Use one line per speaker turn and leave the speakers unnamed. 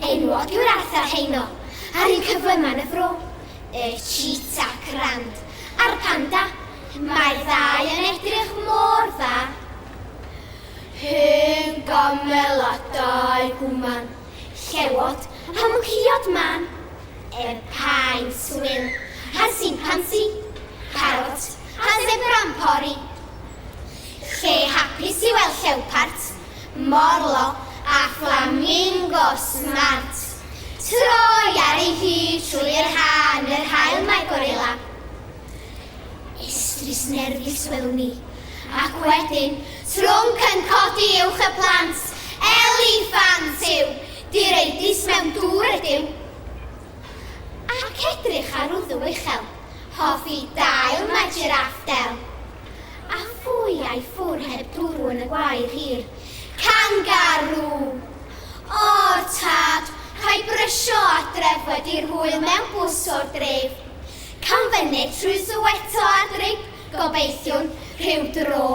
Enwog yw'r arth a'r heino, a'r un cyflyma yn y fro. Y cheetah crand, a'r panda, mae'r ddau yn edrych mor dda. Hen gamel a dau gwman, llewod a mwncïod mân. Y paen swil, a'r simpansi, parot a zebra'n pori. Lle hapus i weld llewpart, morlo a fflamingo smart. Troi ar ei hyd trwy'r ha yn yr haul mae gorila. Estrys nerfus welwn ni. Ac wedyn, trwnc yn codi uwch y plant, eliffant yw, direidus mewn dŵr ydyw. Ac edrych ar wddw uchel, hoffi dail mae jiráff del. A phwy a'i ffwr heb dwrw yn y gwair hir? Cangarŵ! O, tad, rhaid brysio adref wedi'r hwyl mewn bws o'r dref. Cawn fyned trwy Soweto ar drip, gobeithiwn, rhyw dro.